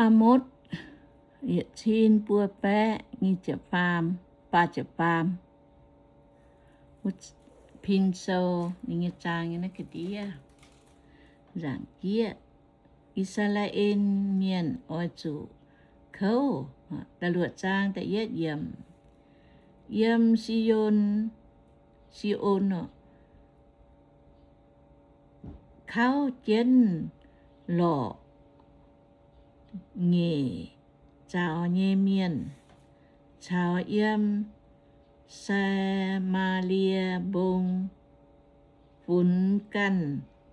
Aa^motv yietc cin buo baeqv nyic ziepc faam, faah ziepc faam. Pin sou ninh nyei zaang nyei naaiv ga'ndiev, nzaangc jieqv, I^saa^laa^en Mienh Oix Zuqc Kouv. Da'luoqc zaang da'yietv yiemc. Yiem Si^on, Si^on, kauv jienv lorqc nyeic zaux nyei mienh, caux yiem Saa^maa^lie Mbong funx ganh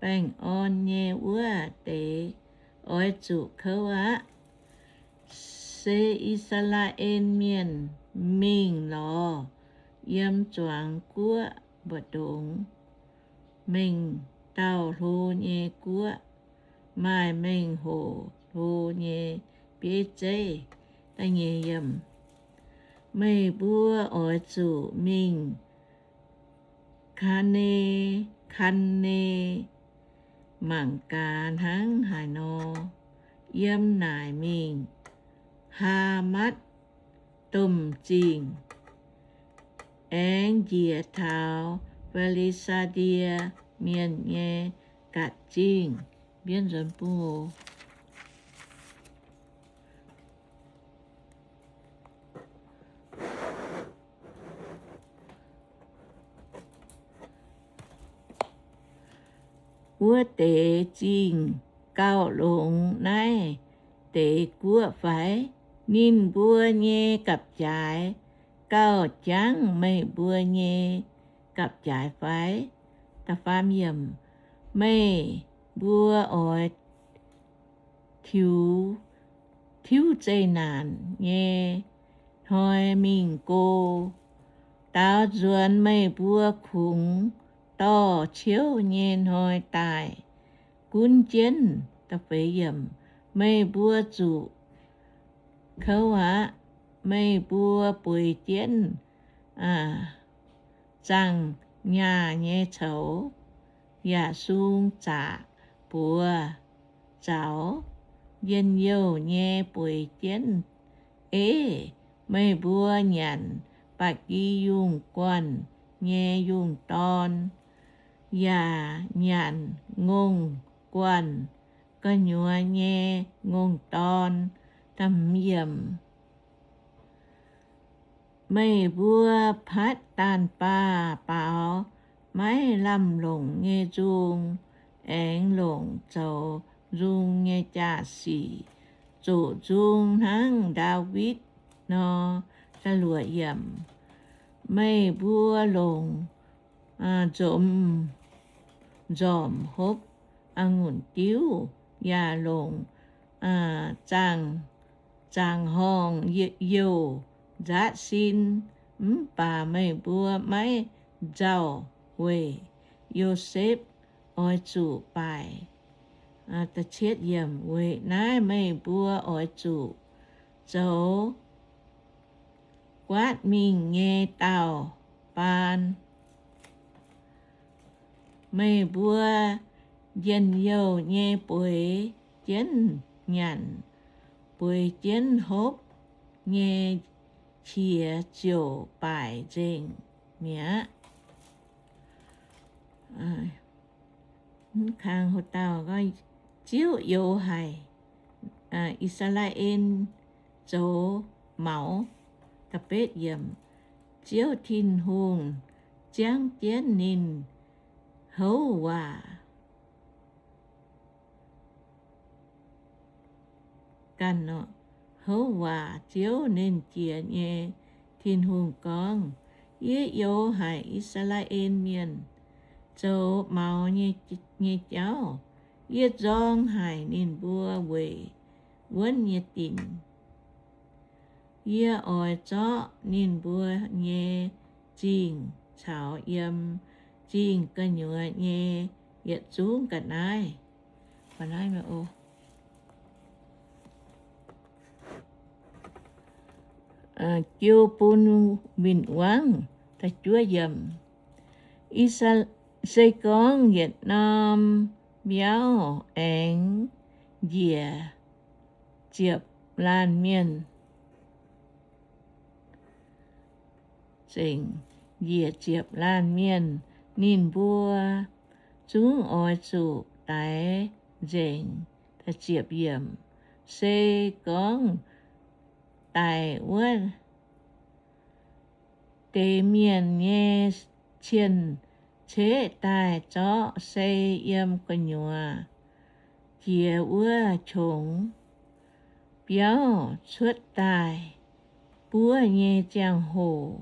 baengh orn nyei wuov deix oix zuqc kouv aqv. Se I^saa^laa^en Mienh mingh lorz yiem zuangx guoqv mbu'ndongx, mengh dauh hlo nyei guoqv, maaih mengh hoc hlo nyei bieiv zeiv. Meih mbuo oix zuqc mingh Kaa^ne, Kaa^ne mangc gaax hnangv haaix nor, yiem naaic mingh Haamatv Domh Zingh, aengx njiec taux Fi^li^saa^die Mienh nyei gatc zingh. Mbienv nzuonx buo Wuov deix zingh gauh longx naaiv deix guoqv fai? Ninh mbuo nyei gapv-jaaix gauh jangv meih mbuo nyei gapv-jaaix fai? Meih mbuo oix tiux, tiuv zeqc naanc nyei hnoi mingh go. Daaux nzuonx meih mbuo kungx dorh ciouv nyei hnoi daaih gunv jienv. Meih mbuo zuqc kouv aqv. Meih mbuo bueix jienv zaangh nyaah nyei coux, yaac sung zaqc buoz zaux, njien-youh nyei bueix jienv eiv. Meih mbuo nyanc ba'gi yungh guanh nyei yungh dorn, yaac nyanc ngongh guanh gu'nyuoz nyei ngongh dorn. Meih mbuo patv daanh baah baaux maiv lamh longc nyei nzung, aengx longc zoux nzung nyei jaa-sic zoqc nzung hnangv Ndaawitv nor. Meih mbuo longc nzomz nzormc hopv a'ngunc diuv, yaac longc zaangc, zaangc horngh youh nzaatv sin, mv baac meih mbuo maiv nzauh weic Yosepv oix zuqc baaic. Weic naaiv meih mbuo oix zuqc zoux guaatv mingh nyei daauh baan. Meih mbuo njien-youh nyei bueix jienv nyanc, bueix jienv hopv nyei qiex ziouc baaic nzengc mi'aqv. Ziouv youx haic I^saa^laa^en zoux maux. Ziouv Tin-Hungh ziangv jienv ninh houv waac ganh, houv waac Ziouv Nernh Jiex nyei Tin-Hungh gorngv, Yie youx haic I^saa^laa^en Mienh zoux maux nyei jauv. Yie nzorng haic ninh mbuo weic wuonv nyei dinc. Yie oix zorqv ninh mbuo nyei zingh caux yiem zingh gu'nyuoz nyei yietc zungv ga'naaiv. Jiu bun win-wangv. Se gorngv yietc norm mbiauv aengx njiec ziepc laanh mienh, zengc njiec ziepc laanh mienh. Ninh mbuo zungv oix zuqc daix nzengc. Se gorngv daic wuov deix mienh nyei cien-ceqv daaih zorqv sei yiem gu'nyuoz jiex wuov qongx biauv cuotv daaih buov nyei ziangh hoc,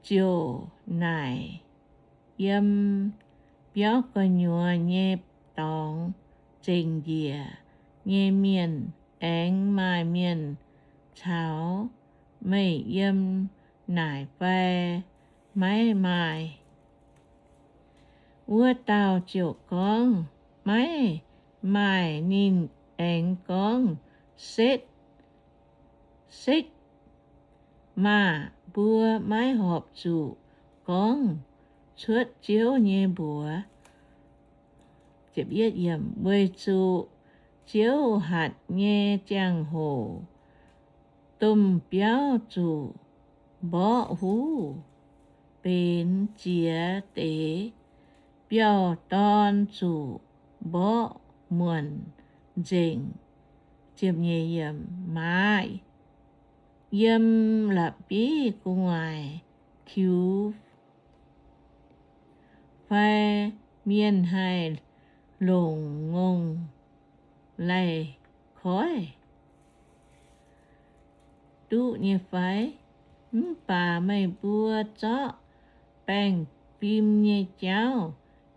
ziouc naaic yiem biauv gu'nyuoz nyei dorngx zengc njiec nyei mienh, Aengx maaih mienh caux meih yiem naaic fai maiv maaih? Wuov dauh ziouc gorngv, Maiv maaih. Ninh aengx gorngv, Setv, sekv maah! Mbuo maiv horpc zuqc gorngv cuotv Ziouv nyei mbuox, weic zuqc Ziouv hatc nyei ziangh hoc domh biauv zuqc mborqv huv benx ziex deix, biauv-dorn zuqc mborqv muonc nzengc. Maaz yiem la'bieiv gu'nguaaic tiux fai mienh haih longc ngongh laih koiv duqv nyei fai? Mv baac meih mbuo zorqv baengh fim nyei jauv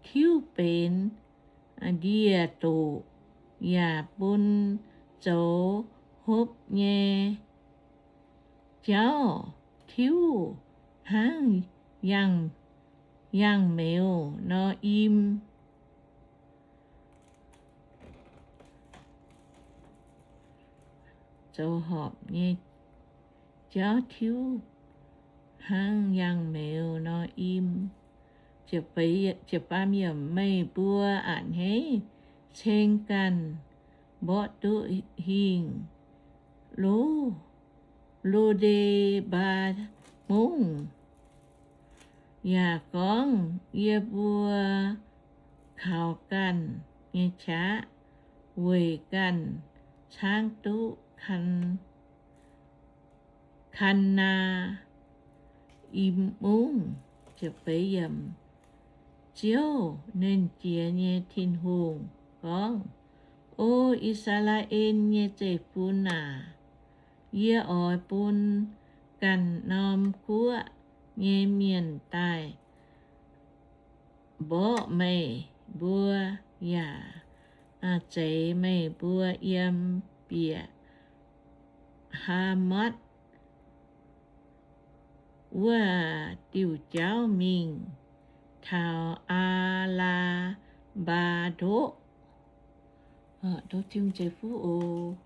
tiuv benx ndie-doqc, yaac bun zoux hopv nyei jauv tiuv hnangv yangh-meuz nor im. Zoux horpc nyei jauv tiuv hnangv yangh-meuz nor im. Meih mbuo a'hneiv ceng ganh mborqv duqv hingh Lo, Lo^nde^mbaa Mungv, yaac gorngv, Yie mbuo kaux ganh nyei qaqv weic ganh caangv duqv Kaan^naa^im Mungv. Ziouv, Nernh Jiex nyei Tin-Hungh, gorngv, O I^saa^laa^en nyei zeiv-fun aac, yie oix bun ganh norm guoqv nyei mienh daaih mborqv meih mbuo, yaac zeix meih mbuo yiem bieqc Haamotv wuov diuh jauv mingh taux Aa^laa^mbaa Ndoqv. Tin-Hungh ceix fuqv oc.